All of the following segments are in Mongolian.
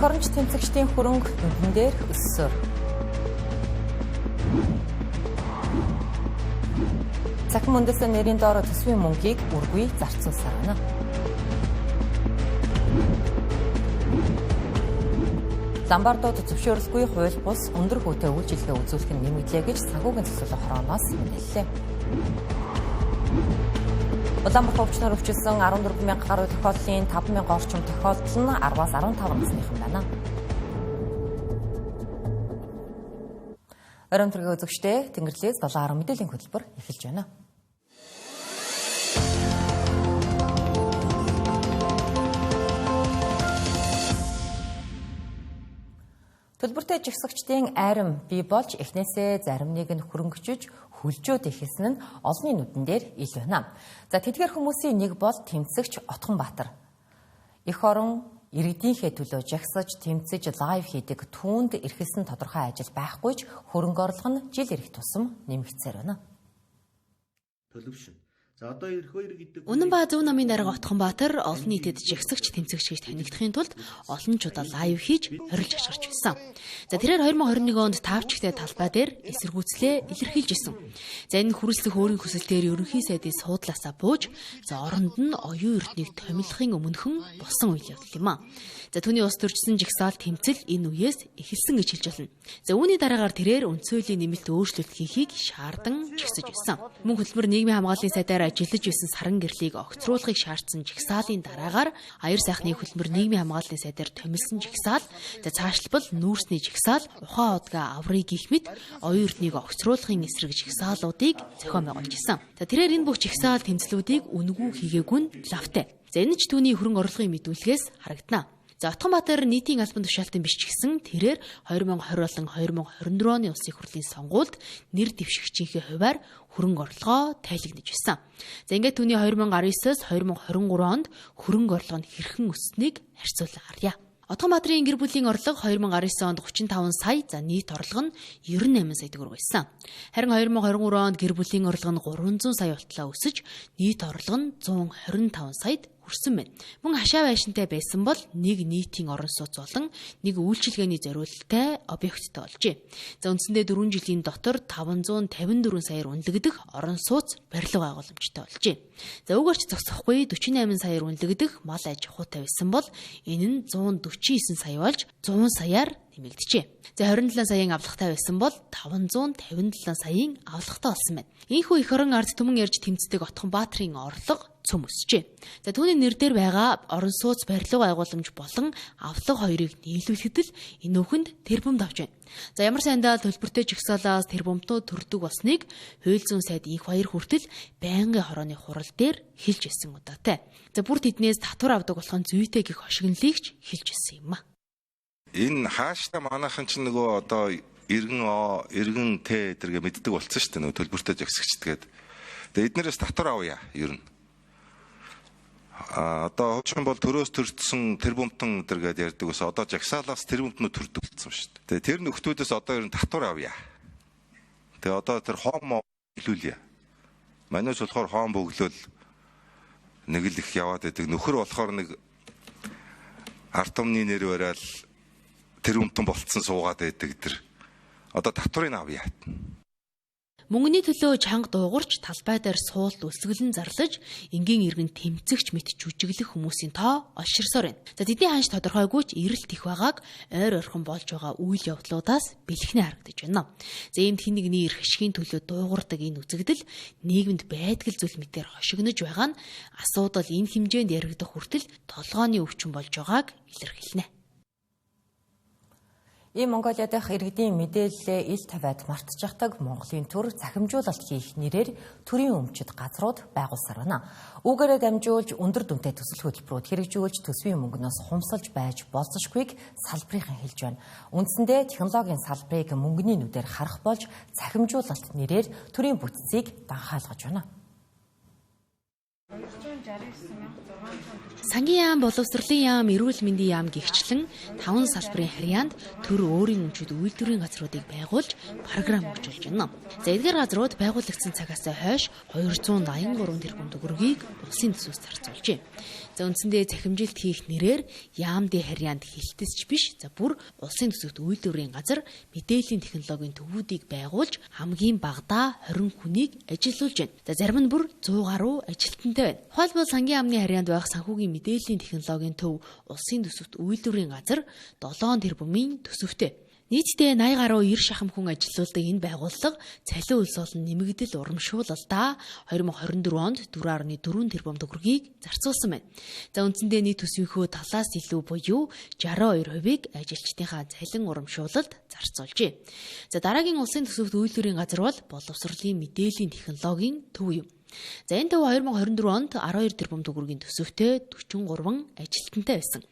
оронч тэмцэгчдийн хөрөнгө нүдэн дээр өссөөр. Цахим үндэсэн нэрийн доор төсвийн мөнгийг үргүй зарцуулсаар байна. Ломбардууд зөвшөөрлгүй хууль бус өндөр хүүтэй үйлчилгээ үзүүлэх нь нэмэгдлээ гэж санхүүгийн засварлах хорооноос мэдээллээ. Улаанбаатар өвчнөр өвчлөсөн 14 мянга гаруй тохиолдлын 5 мянга орчим тохиолдол нь 10-аас 15 насныхан байна. Оройн төргийн үзэгчдээ Тэнгэрлээс 7:10 мэдээллийн хөтөлбөр эхэлж байна. Төлбөртэй жагсагчдын айрам бий болж эхнээсээ зарим нэг нь хөрөнгөчөж хөлжөөд эхэлсэн нь олонний нүдэн дээр ил байна. За тэдгээр хүмүүсийн нэг бол тэмцэгч Отгонбаатар. Эх орон иргэдийнхээ төлөө жагсаж, тэмцэж, лайв хийдэг түүнд эрхэлсэн тодорхой ажил байхгүй ч хөрөнгө орлого нь жил ирэх тусам нэмэгдсээр байна. Төлөвшин. За одоо эх хоёр гэдэг Үнэн ба зөв намын дарга Отгонбаатар олон нийтэд жагсагч тэмцэгч гэж танигдахын тулд олон ч удаа лайв хийж хорилж ашгарч байсан. За тэрээр 2021 онд таавчигтай талбай дээр эсэргүүцлээ илэрхийлж исэн. За энэ хүрэлцэх өөрийн хүсэлтээр ерөнхий сайдын суудлаасаа бууж за оронд нь оюун эрднийг томилохын өмнөхөн болсон үйл явдал юм а. За түүний ус төржсөн жагсаал тэмцэл энэ үеэс эхэлсэн гэж хэлж болно. За үүний дараагаар тэрээр үндсэн хуулийн нэмэлт өөрчлөлт хийхийг шаардан жагсаж байсан. Мөн хөдөлмөр нийгмийн хамгааллын сайдаар ажиллаж байсан саран гэрлийг огцруулахыг шаардсан жагсаалын дараагаар аяр сайхны хөдөлмөр нийгмийн хамгааллын сайдаар томилсон жагсаал, за цаашлбал нүүрсний жагсаал, ухаан удгаа аврыг гих мэт оюун эрднийг огцруулахын эсрэг жагсаалуудыг зохион байгуулж исэн. За тэрээр энэ бүх жагсаал тэмцлүүдийг үнэгүй хийгээгүй нь лавтай. За энэ ч түүний хөрөнгө орлогын мэдүүлгээс харагдана. За Отгонбаатар нийтийн албан тушаалтан биш ч гэсэн тэрээр 2020 болон 2024 оны улсын хурлын сонгуульд нэр дэвшигчийнхээ хувиар хөрөнгө орлогоо тайлагнаж байсан. За ингээд түүний 2019-оос 2023 онд хөрөнгө орлого нь хэрхэн өссөнийг харьцуулан харъя. Отгонбаатарын гэр бүлийн орлого 2019 онд 35 сая, за нийт орлого нь 98 сая төгрөг байсан. Харин 2023 онд гэр бүлийн орлого нь 300 сая болтлоо өсөж, нийт орлого нь 125 саяд хүрсэн байна. Мөн хашаа байшинтай байсан бол нэг нийтийн орон сууц болон нэг үйлчилгээний зориулттай объекттай болжээ. За үндсэндээ 4 жилийн дотор 554 саяар үнэлэгдэх орон сууц барилга байгууламжтай болжээ. За үүгээр ч зогсохгүй 48 саяар үнэлэгдэх мал аж ахуйтай байсан бол энэ нь 149 сая болж 100 саяар нэмэгджээ. За 27 саяын авлагатай байсан бол 557 саяын авлагатай болсон байна. Ийхүү эх орон ард түмэн ярьж тэмцдэг Отгонбаатарын орлого цөм өсжээ. За түүний нэр дээр байгаа орон сууц барилга байгууламж болон авлага хоёрыг нийлүүлэхэд л энэ өхөнд тэрбумд авч байна. За ямар сайндаа төлбөртэй жагсаалаас тэрбумтнууд төрдөг болсныг хууль зүйн сайд инх баяр хүртэл байнгын хорооны хурал дээр хэлж ирсэн удаатай. За бүр тэднээс татвар авдаг болох нь зүйтэй гэх ошигнолыг ч хэлж ирсэн юм а. Энэ хааштай манайхан чинь нөгөө одоо иргэн о, иргэн т зэрэг мэддэг болцсон шүү дээ нөгөө төлбөртэй жагсагчд гээд. Тэгээ эднэрээс татвар авъя ер нь. А одоо хуучин бол төрөөс төрсөн тэрбумтан зэрэг ярьдаг ус одоо жагсаалаас тэрбумтнууд төрдөг болсон шүү дээ. Тэгээ тэр нөхдүүдээс одоо ер нь татвар авъя. Тэгээ одоо тэр хоом бөглүүлье. Манайч болохоор хоом бөглөөл нэг л их яваад байдаг. Нөхөр болохоор нэг ард түмний нэр бараал тэрбумтан болцсон суугаад байдаг тэр. Одоо татварыг авъя. Мөнгөний төлөө чанга дуугарч талбай дээр суулт өсгөлн зарлаж энгийн иргэн тэмцэгч мэт жүжиглэх хүмүүсийн тоо олширсоор байна. За тэдний ханш тодорхойгүй ч эрэлт их байгааг ойр ойрхон болж байгаа үйл явдлуудаас бэлхнээ харагдаж байна. За иймд хэн нэгний эрх ашигын төлөө дуугардаг энэ үзэгдэл нийгэмд байдгал зүйл мэтээр хошигнож байгаа нь асуудал энэ хэмжээнд яригдах хүртэл толгооны өвчин болж байгааг илэрхийлнэ. Ийм Монголиа дахь иргэдийн мэдээллээ ил тавиад мартчихдаг Монголын төр цахимжуулалт хийх нэрээр төрийн өмчит газрууд байгуулсаар байна. Үүгээрээ дамжуулж өндөр дүнтэй төсөл хөтөлбөрүүд хэрэгжүүлж төсвийн мөнгнөөс хумсалж байж болзошгүйг салбарынхан хэлж байна. Үндсэндээ технологийн салбарыг мөнгөний нүдээр харах болж цахимжуулалт нэрээр төрийн бүтцийг данхаалгаж байна. Сангийн яам, боловсролын яам, эрүүл мэндийн яам гэгчлэн 5 салбарын харьяанд төр өөрийн өмчүүд үйлдвэрийн газруудыг байгуулж програм хөгжүүлж байна. За эдгээр газрууд байгуулагдсан цагаас хойш 283 тэрбум төгрөгийг улсын төсвөөс зарцуулжээ. За үндсэндээ цахимжилт хийх нэрээр яамдын харьяанд хилтэсч биш, за бүр улсын төсөвт үйлдвэрийн газар мэдээллийн технологийн төвүүдийг байгуулж хамгийн багадаа 20 хүнийг ажилуулж байна. За зарим нь бүр 100 гаруй ажилтнтай байна. Тухайлбал сангийн яамны харьяанд байх санхүүгийн мэдээллийн технологийн төв улсын төсөвт үйлдвэрийн газар 7 тэрбумын төсөвтэй. Нийтдээ 80 гаруй 90 шахам хүн ажилуулдаг энэ байгууллага цалин улс олон нэмэгдэл урамшуулалдаа 2024 онд 4.4 тэрбум төгрөгийг зарцуулсан байна. За үндсэндээ нийт төсвийнхөө талаас илүү буюу 62%-ийг ажилчдынхаа цалин урамшуулалд зарцуулжээ. За дараагийн улсын төсөвт үйлдвэрийн газар бол боловсролын мэдээллийн технологийн төв юм. За энэ төв 2024 онд 12 тэрбум төгрөгийн төсөвтэй 43 ажилтнтай байсан.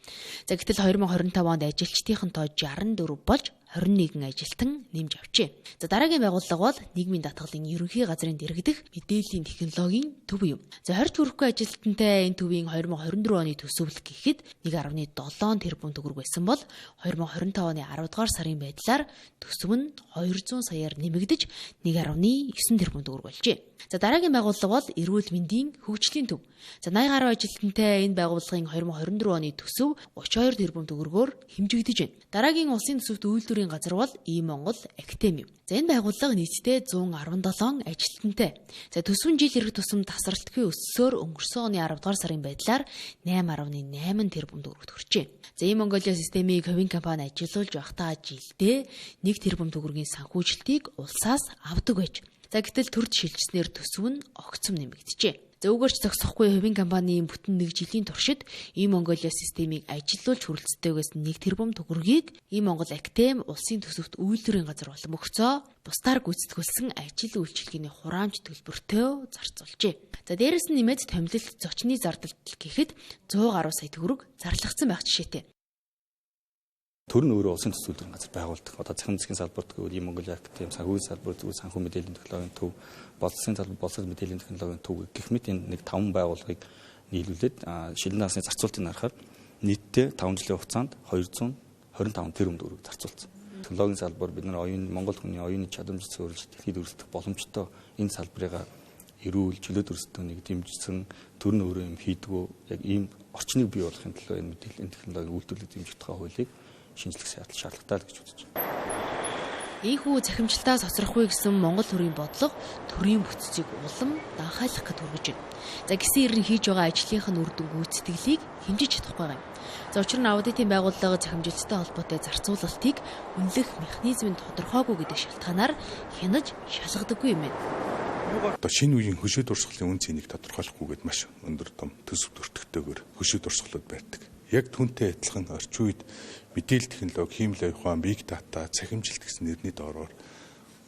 За гэтэл 2025 онд ажилчдын тоо 64 болж 21 ажилтан нэмж авчээ. За дараагийн байгууллага бол нийгмийн даатгалын ерөнхий газрын дэргэдэх мэдээллийн технологийн төв юм. За 20 хүрэхгүй ажилтнтай энэ төвийн 2024 оны төсөвлөх гэхэд 1.7 тэрбум төгрөг байсан бол 2025 оны 10 дугаар сарын байдлаар төсөв нь 200 саяар нэмэгдэж 1.9 тэрбум төгрөг болжээ. За дараагийн байгууллага бол эрүүл мэндийн хөгжлийн төв. За 80 гаруй ажилтнтай энэ байгууллагын 2024 оны төсөв 32 тэрбум төгрөгөөр хэмжигдэж байна. Дараагийн улсын төсөвт үйлдвэрийн газар бол И-Монгол Академи юм. За энэ байгууллага нийтдээ 117 ажилтнтай. За төсвөн жил ирэх тусам тасралтгүй өссөөр өнгөрсөн оны 10 дугаар сарын байдлаар 8.8 тэрбум төгрөгт хүрчээ. За И-Монголиа системийг хувийн компани ажилуулж байхдаа жилдээ 1 тэрбум төгрөгийн санхүүжилтийг улсаас авдаг байж. За гэтэл төрд шилжснээр төсөв нь огцом нэмэгджээ. За үүгээрч зогсохгүй хувийн компанийн бүтэн нэг жилийн туршид И-Монголиа системийг ажилуулж хүрэлцтэйгээс 1 тэрбум төгрөгийг И-Монгол Академи улсын төсөвт үйлдвэрийн газар болон мөхцөө бусдаар гүйцэтгүүлсэн ажил үйлчилгээний хураамж төлбөртөө зарцуулжээ. За дээрэс нь нэмээд томилолт зочны зардал гэхэд 100 гаруй сая төгрөг зарлагдсан байх жишээтэй. Төр нь өөрөө улсын төсөв үйлдвэрийн газар байгуулдаг. Одоо цахим засгийн салбарт гэвэл И-Монголиа Академи, санхүүгийн салбарт гэвэл санхүү мэдээллийн технологийн төв, боловсролын салбар боловсрол мэдээллийн технологийн төв гэх мэт энэ нэг 5 байгууллагыг нийлүүлээд шилэн дансны зарцуултыг харахад нийтдээ 5 жилийн хугацаанд 225 тэрбум төгрөг зарцуулсан. Технологийн салбар бид нар оюун Монгол хүний оюуны чадамж суурилж дэлхийд өрсөлдөх боломжтой энэ салбарыг эрүүл чөлөөт өрсөлдөөнийг дэмжсэн төр нь өөрөө юм хийдгүү яг ийм орчныг бий болгохын төлөө энэ мэдээллийн технологийн үйлдвэрлэлийг дэмжих тухай хуулийг шинжлэх шаардлагатай л гэж үзэж байна. Ийхүү цахимжилтаас хоцрохгүй гэсэн Монгол төрийн бодлого төрийн бүтцийг улам данхайлах гэж хүргэж байна. За гисэн ирэн хийж байгаа ажлынх нь үр дүн гүйцэтгэлийг хэмжиж чадахгүй юм. За учир нь аудитын байгууллага цахимжилттай холбоотой зарцуулалтыг үнэлэх механизм нь тодорхойгүй гэдэг шалтгаанаар хянаж шалгадаггүй юм байна. Одоо шинэ үеийн хөшөө дурсгалын үн цэнийг тодорхойлохгүйгээд маш өндөр том төсөв төртөгтэйгээр хөшөө дурсгалууд байдаг. Яг түүнтэй адилхан орчин үед мэдээлэл технологи, хиймэл оюун ухаан, big data, цахимжилт гэсэн нэрний доороор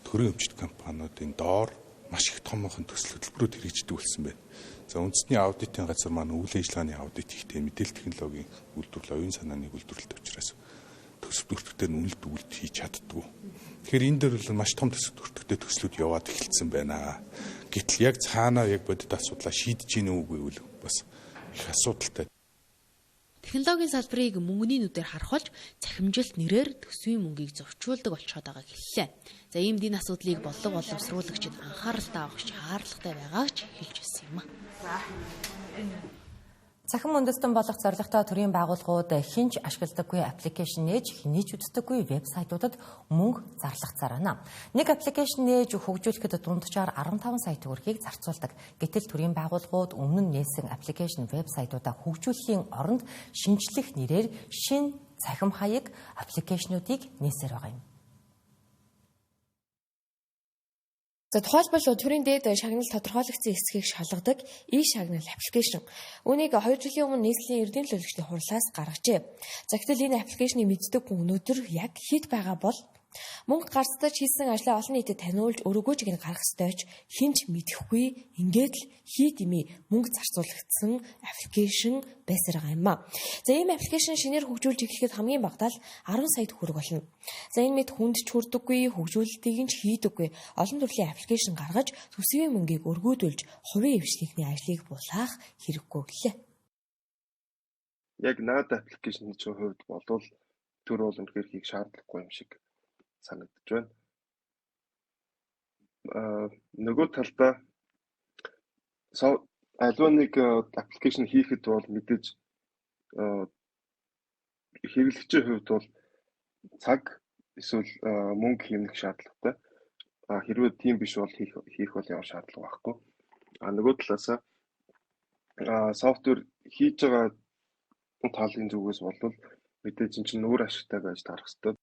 төрийн өмчт компаниудын доор маш их томоохон төсөл хөтөлбөрүүд хэрэгждэг болсон байна. За үндэсний аудитын газар маань үйл ажиллагааны аудит хийхдээ мэдээлэл технологийн үйлдвэрлэл, оюун санааны үйлдвэрлэлт учраас төсөв төртөгтөр нь үнэлт өгөлт хийж чаддгүй. Тэгэхээр энэ дээр бол маш том төсөв төртөгтэй төслүүд яваад эхэлсэн байна. Гэтэл яг цаанаа яг бодит асуудлаа шийдэж гин үгүй үгүй бас их асуудалтай. Технологийн салбарыг мөнгөний нүдээр харах болж цахимжилт нэрээр төсвийн мөнгийг зовчуулдаг болчиход байгааг хэллээ. За иймд энэ асуудлыг бодлого боловсруулагчид анхааралтай авах шаардлагатай байгааг ч хэлж байсан юм. Цахим үндэстэн болох зорилготой төрийн байгууллагууд хинч ашигладаггүй аппликейшн нээж хэний ч үздэггүй вебсайтуудад мөнгө зарлах байна. Нэг аппликейшн нээж хөгжүүлэхэд дунджаар 15 сая төгрөгийг зарцуулдаг. Гэтэл төрийн байгууллагууд өмнө нь нээсэн аппликейшн вебсайтуудаа хөгжүүлэхийн оронд шинжлэх нэрээр шинэ цахим хаяг аппликейшнуудыг нээсээр байгаа юм. За тухайлбал төрийн дээд шагнал тодорхойлогдсон хэсгийг шалгадаг e-шагнал аппликейшн. Үүнийг 2 жилийн өмнө нийслэлийн эрдэнэ төлөөлөгчдийн хурлаас гаргажээ. За гэтэл энэ аппликейшнийг мэддэг хүн өнөөдөр яг хэд байгаа бол Мөнгө гарцдаж хийсэн ажлаа олон нийтэд таниулж өрөөгөөж гин гаргах ёстой ч хэн ч мэдэхгүй ингээд л хий дэмий мөнгө зарцуулагдсан аппликейшн байсаар байгаа юм а. За ийм аппликейшн шинээр хөгжүүлж эхлэхэд хамгийн багадаа л 10 сая төгрөг болно. За энэ мэт хүнд ч хүрдэггүй, хөгжүүлэлтийг нь ч хийдэггүй олон төрлийн аппликейшн гаргаж төсвийн мөнгийг өргөөдүүлж хувийн хвшлийнхний ажлыг булаах хэрэггүй гэлээ. Яг наад аппликейшны чинь хувьд болвол төр бол үнэхээр хийх шаардлагагүй юм шиг санагдаж байна. Нөгөө талдаа аливаа нэг аппликейшн хийхэд бол мэдээж хэрэглэгчийн хувьд бол цаг эсвэл мөнгө хэмнэх шаардлагатай. Хэрвээ тийм биш бол хийх бол ямар шаардлага байхгүй. Нөгөө талаасаа софтвер хийж байгаа талын зүгээс бол мэдээж энэ чинь өөр ашигтай байж таарах ёстой.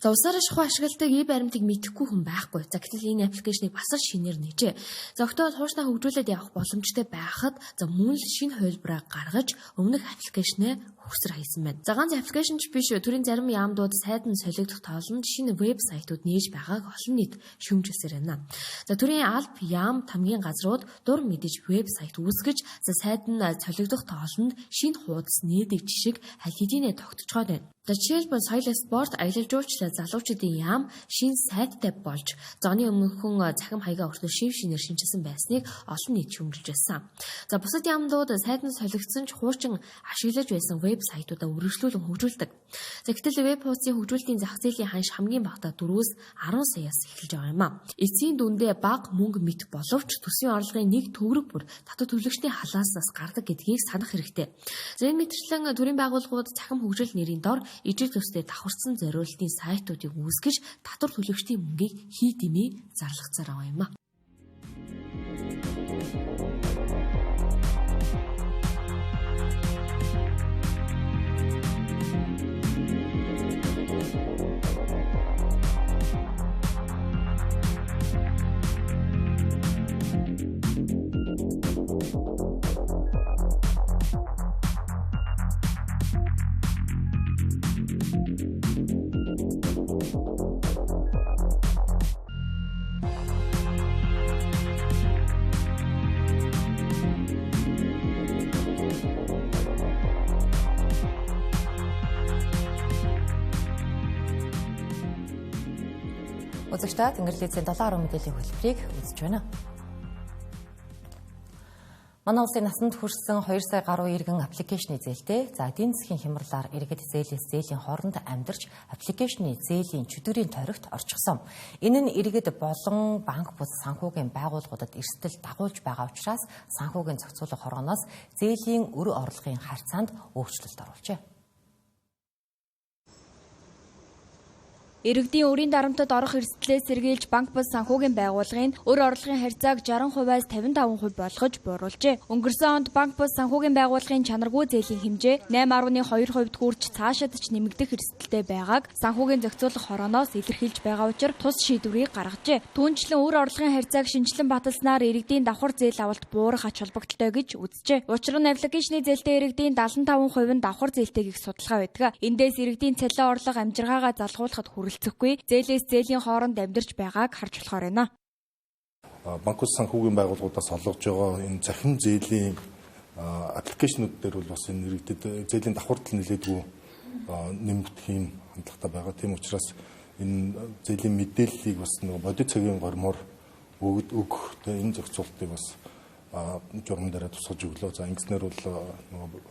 За усаараа шахуу ашигладаг e-баримтыг мэдэхгүй хүн байхгүй. За гэтэл энэ аппликейшнийг бас л шинээр нээжээ. За огтоо хуучнаа хөгжүүлээд явах боломжтой байхад за мөн л шинэ хувилбараа гаргаж өмнөх аппликейшнээ хөгсөр хийсэн байна. За ганц аппликейшн ч биш, төрийн зарим яамдууд сайдан солигдох тоолонд шинэ веб сайтууд нээж байгааг олон нийт шүүмжилсээр байна. За төрийн алба яам тамгийн газрууд дур мэдэж веб сайт үүсгэж за сайдан солигдох тоолонд шинэ хуудас нээдэг жишг аль хэдийнэ тогтцоход байна. За жишээлбэл соёл спорт, аялал жуулчлал, залуучуудын яам шинэ сайттай болж зооны өмнөхөн цахим хаягаа хүртэл шив шинээр шинэчилсэн байсныг олон нийт шүүмжилж байсан. За бусад яамдууд сайдан солигдсон ч хуучин ашиглаж байсан веб сайтуудаа үргэлжлүүлэн хөгжүүлдэг. За гэтэл веб хуудсын хөгжүүлэлтийн зах зээлийн ханш хамгийн багадаа 4-өөс 10 саяас эхэлж байгаа юм а. Эцсийн дүндээ бага мөнгө мэт боловч төсвийн орлогын нэг төгрөг бүр татвар төлөгчдийн халааснаас гардаг гэдгийг санах хэрэгтэй. За энэ мэтчлэн төрийн байгууллагууд цахим хөгжил нэрийн дор ижил төстэй давхарцсан зориултын сайтуудыг үүсгэж татвар төлөгчдийн мөнгийг хий дэмий зарлахцаар байгаа юм а. Үзэгч та Тэнгэрлэгцийн 7.10 мэдээллийн хөтөлбөрийг үзэж байна. Манай улсын насанд хүрсэн 2 сая гаруй иргэн аппликейшны зээлтэй. За эдийн засгийн хямралаар иргэд зээлээс зээлийн хооронд амьдарч аппликейшны зээлийн чөтгөрийн тойрогт орчихсон. Энэ нь иргэд болон банк бус санхүүгийн байгууллагуудад эрсдэл дагуулж байгаа учраас санхүүгийн зохицуулах хоргоноос зээлийн өр орлогын харьцаанд өөрчлөлт оруулжээ. Иргэдийн өрийн дарамтад орох эрсдлээс сэргийлж банк бус санхүүгийн байгууллагын өр орлогын харьцааг 60%-аас 55% болгож бууруулжээ. Өнгөрсөн онд банк бус санхүүгийн байгууллагын чанаргүй зээлийн хэмжээ 8.2% хүрч цаашид ч нэмэгдэх эрсдэлтэй байгааг санхүүгийн зохицуулах хорооноос илэрхийлж байгаа учир тус шийдвэрийг гаргажээ. Түүнчлэн өр орлогын харьцааг шинжилэн баталснаар иргэдийн давхар зээл авалт буурах ач холбогдолтой гэж үзжээ. Учир нь аппликейшны зээлтэй иргэдийн 75% нь давхар зээлтэй гэх судалгаа байдаг. Эндээс иргэдийн цалин орлого амжиргаагаа залгуулахад хүрэлцэхгүй зээлээс зээлийн хооронд амьдарч байгааг харж болохоор байна. Банк бус санхүүгийн байгууллагуудаас олгож байгаа энэ цахим зээлийн аппликейшнүүд дээр бол бас энэ иргэдэд зээлийн давхардал нэлээдгүй нэмэгдэх юм хандлагатай байгаа. Тийм учраас энэ зээлийн мэдээллийг бас нөгөө бодит цагийн гормоор өгөх энэ зохицуултыг бас журам дээр тусгаж өглөө. За ингэснээр бол нөгөө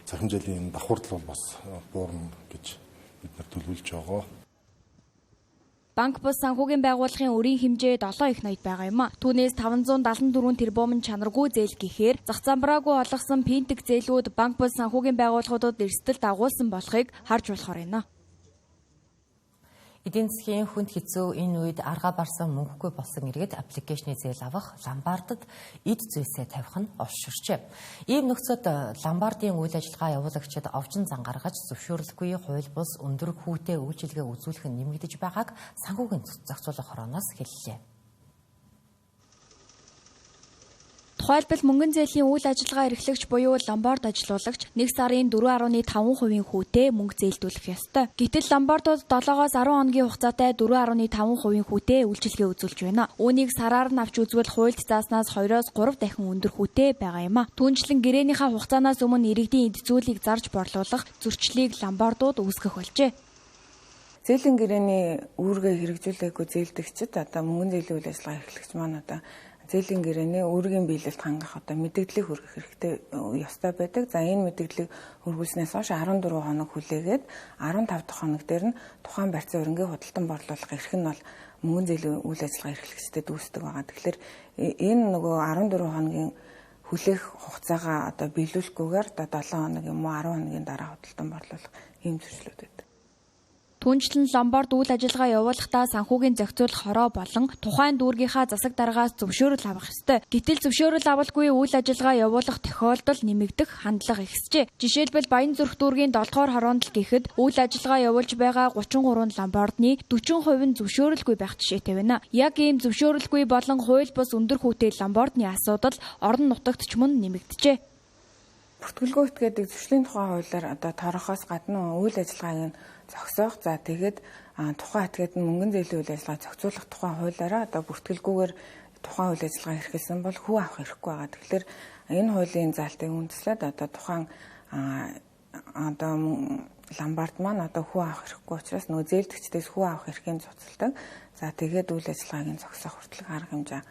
цахим зээлийн давхардал бол бас буурна гэж бид нар төлөвлөж байгаа. Банк бус санхүүгийн байгууллагын өрийн хэмжээ 7 их ноёд байгаа юм а. Түүнээс 574 тэрбум нь чанаргүй зээл гэхээр зах замбраагүй олгосон финтек зээлүүд банк бус санхүүгийн байгууллагуудад эрсдэл дагуулсан болохыг харж болохоор байна. Эдийн засгийн хүнд хэцүү энэ үед арга барсан мөнгөгүй болсон иргэд аппликейшны зээл авах ломбардад эд зүйлсээ тавих нь олширчээ. Ийм нөхцөлд ломбардын үйл ажиллагаа явуулагчид овжин зан гаргаж зөвшөөрлгүй хууль бус өндөр хүүтэй үйлчилгээ үзүүлэх нь нэмэгдэж байгааг санхүүгийн зохицуулах хорооноос хэллээ. Тухайлбал мөнгөн зээлийн үйл ажиллагаа эрхлэгч буюу ломбард ажилуулагч 1 сарын 4.5% хүүтэй мөнгө зээлдүүлэх ёстой. Гэтэл ломбардууд 7-оос 10 хоногийн хугацаатай 4.5% хүүтэй үйлчилгээ үзүүлж байна. Үүнийг сараар нь авч үзвэл хуульд зааснаас 2-оос 3 дахин өндөр хүүтэй байгаа юм а. Түүнчлэн гэрээнийхээ хугацаанаас өмнө иргэдийн эд зүйлийг зарж борлуулах зөрчлийг ломбардууд үүсгэх болжээ. Зээлийн гэрээний үүргээ хэрэгжүүлээгүй зээлдэгчид одоо мөнгөн зээлийн үйл ажиллагаа эрхлэгч маань одоо зээлийн гэрээний үүргийн биелэлд хангах одоо мэдэгдлийг хүргэх хэрэгтэй ёстой байдаг. За энэ мэдэгдлийг хүргүүлснээс хойш 14 хоног хүлээгээд 15 дахь хоног дээр нь тухайн барьцаа өрнгийн худалдан борлуулах эрх нь бол мөнгөн зээлийн үйл ажиллагаа эрхлэгчдэд үүсдэг байгаа. Тэгэхээр энэ нөгөө 14 хоногийн хүлээх хугацаагаа одоо биелүүлэхгүйгээр одоо 7 хоног юм уу 10 хоногийн дараа худалдан борлуулах ийм зөрчлүүд байдаг. Түүнчлэн ломбард үйл ажиллагаа явуулахдаа санхүүгийн зохицуулах хороо болон тухайн дүүргийнхаа засаг даргаас зөвшөөрөл авах ёстой. Гэтэл зөвшөөрөл авалгүй үйл ажиллагаа явуулах тохиолдол нэмэгдэх хандлага ихсжээ. Жишээлбэл Баянзүрх дүүргийн 7 дугаар хороонд л гэхэд үйл ажиллагаа явуулж байгаа 33 ломбардны 40% нь зөвшөөрөлгүй байх жишээтэй байна. Яг ийм зөвшөөрөлгүй болон хууль бус өндөр хүүтэй ломбардны асуудал орон нутагт ч мөн нэмэгджээ. Бүртгэлгүй этгээдэг зөрчлийн тухай хуулиар одоо торохоос гадна үйл ажиллагааг нь зогсоох. За тэгээд тухайн этгээд нь мөнгөн зээлийн үйл ажиллагаа зохицуулах тухай хуулиараа одоо бүртгэлгүйгээр тухайн үйл ажиллагаа эрхэлсэн бол хүү авах эрхгүй байгаа. Тэгэхээр энэ хуулийн заалтыг үндэслээд одоо тухайн одоо ломбард маань одоо хүү авах эрхгүй учраас нөгөө зээлдэгчдээс хүү авах эрхийг цуцалдаг. За тэгээд үйл ажиллагааг нь зогсоох хүртэл арга хэмжээ.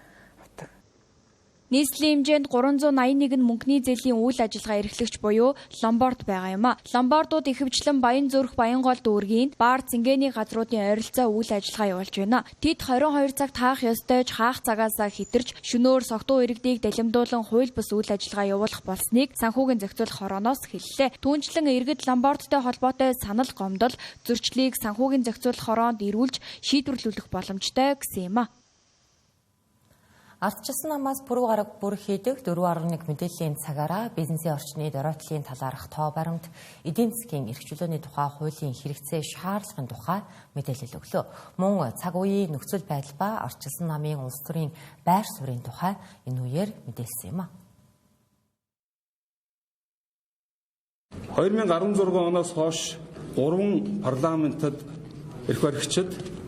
Нийслэлийн хэмжээнд 381 нь мөнгөний зээлийн үйл ажиллагаа эрхлэгч буюу ломбард байгаа юм а. Ломбардууд ихэвчлэн Баянзүрх, Баянгол дүүргийн баар цэнгэний газруудын ойролцоо үйл ажиллагаа явуулж байна. Тэд 22 цагт хаах ёстой ч хаах цагаасаа хэтэрч шөнөөр согтуу иргэдийг далимдуулан хууль бус үйл ажиллагаа явуулах болсныг санхүүгийн зохицуулах хорооноос хэллээ. Түүнчлэн иргэд ломбардтай холбоотой санал гомдол зөрчлийг санхүүгийн зохицуулах хороонд ирүүлж шийдвэрлүүлэх боломжтой гэсэн юм а. Ардчилсан намаас пүрэв гараг бүр хийдэг 4.1 мэдээллийн цагаараа бизнесийн орчны дөрөөтлийн талаарх тоо баримт, эдийн засгийн эрх чөлөөний тухай хуулийн хэрэгцээ шаардлагын тухай мэдээлэл өглөө. Мөн цаг үеийн нөхцөл байдал ба ардчилсан намын улс төрийн байр суурийн тухай энэ үеэр мэдээлсэн юм а. 2016 оноос хойш 3 парламентод эрх баригчид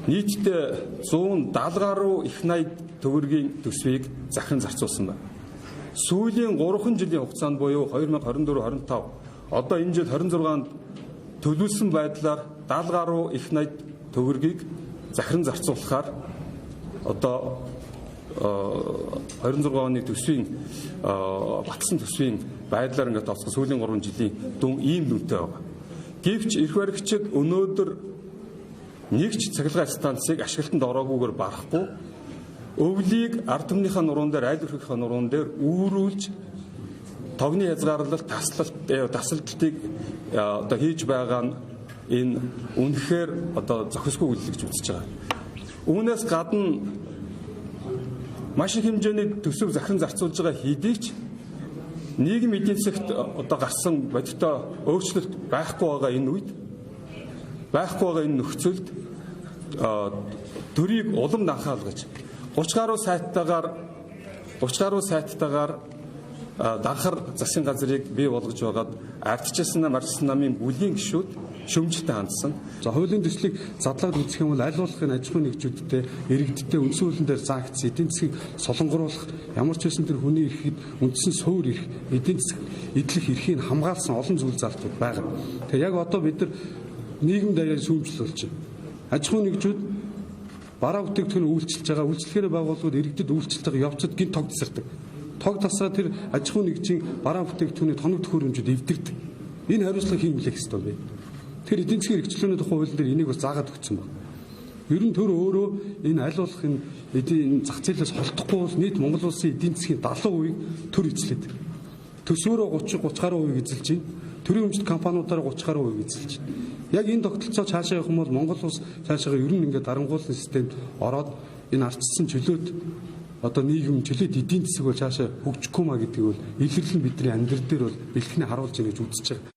нийтдээ 170 гаруй их 80 төгрөгийн төсвийг захиран зарцуулсан байна. Сүүлийн 3 жилийн хугацаанд буюу 2024-25 одоо энэ жил 26-нд төлөвлөсөн байдлаар 70 гаруй их 80 төгрөгийг захиран зарцуулахаар одоо 26 оны төсвийн батлсан төсвийн байдлаар ингээд тооцох сүүлийн 3 жилийн дүн ийм дүнтэй байгаа. Гэвч эрх баригчид өнөөдөр нэг ч цахилгаан станцыг ашиглалтанд ороогүйгээр барахгүй өвлийг ард түмнийхээ нуруунд дээр айл өрхийнхээ нуруунд дээр үүрүүлж тогны хязгаарлалт тасалдалтыг одоо хийж байгаа нь энэ үнэхээр одоо зохисгүй үйлдэл гэж үзэж байгаа. Үүнээс гадна маш их хэмжээний төсөв захиран зарцуулж байгаа хэдий ч нийгэм эдийн засагт одоо гарсан бодиттой өөрчлөлт байхгүй байгаа энэ үед байхгүй байгаа энэ нөхцөлд төрийг улам данхаалгаж 30 гаруй сайттайгаар данхар засгийн газрыг бий болгож байгаад ардчилсан нам ардчилсан намын бүлгийн гишүүд шүүмжлэлтэй хандсан. За хуулийн төслийг задлаад үзэх юм бол аль болох энэ аж ахуйн нэгжүүдтэй иргэдтэй үндсэн хуулийн дээр заагдсан эдийн засгийг солонгоруулах ямар ч байсан тэр хүний эрхэд үндсэн суур эрх эдийн засаг эдлэх эрхийг хамгаалсан олон зүйл залтууд байгаа. Тэгэхээр яг одоо бид нар нийгэм даяар шүүмжлэл болж байна. Аж ахуйн нэгжүүд бараа бүтээгдэхүүн үйлчилж байгаа үйлчлэхээр байгууллагууд иргэдэд үйлчилж байгаа явцад гинт тог тасардаг. Тог тасраа тэр аж ахуйн нэгжийн бараа бүтээгдэхүүний тоног төхөөрөмжүүд эвдэрдэг. Энэ хариуцлага хэн хүлээх ёстой вэ? Тэр эдийн засгийн эрх чөлөөний тухай хуулийн дээр энийг бас заагаад өгсөн байна. Ер нь төр өөрөө энэ аль болох энэ эдийн зах зээлээс холдохгүй бол нийт Монгол улсын эдийн засгийн 70%-ийг төр эзлээд. Төсөөрөө 30 30 гаруй хувийг эзэлж байна. Төрийн өмчт компаниудаараа 30 гаруй хувийг эзэлж байна. Яг энэ тогтолцоо цаашаа явах юм бол Монгол улс цаашаа ер нь ингээд дарангуулсан системд ороод энэ ардчилсан чөлөөт одоо нийгэм чөлөөт эдийн засаг бол цаашаа хөгжихгүй маа гэдгийг бол илэрлэн бидний амьдрал дээр бол бэлтгэний харуулж байна гэж үзэж байгаа.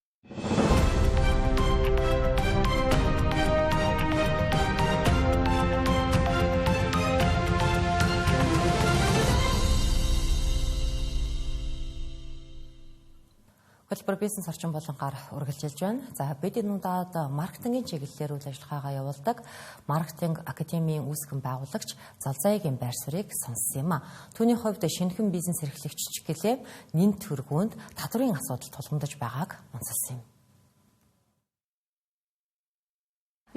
Хөтөлбөр бизнес орчин болон гар үргэлжилж байна. За бид энэ удаад маркетингийн чиглэлээр үйл ажиллагаагаа явуулдаг Маркетинг академийн үүсгэн байгуулагч Залзаягийн байр суурийг сонссон юм а. Түүний хувьд шинэхэн бизнес эрхлэгч гэлээ нэн төргүүнд татврын асуудал тулгамдж байгааг онцолсон юм.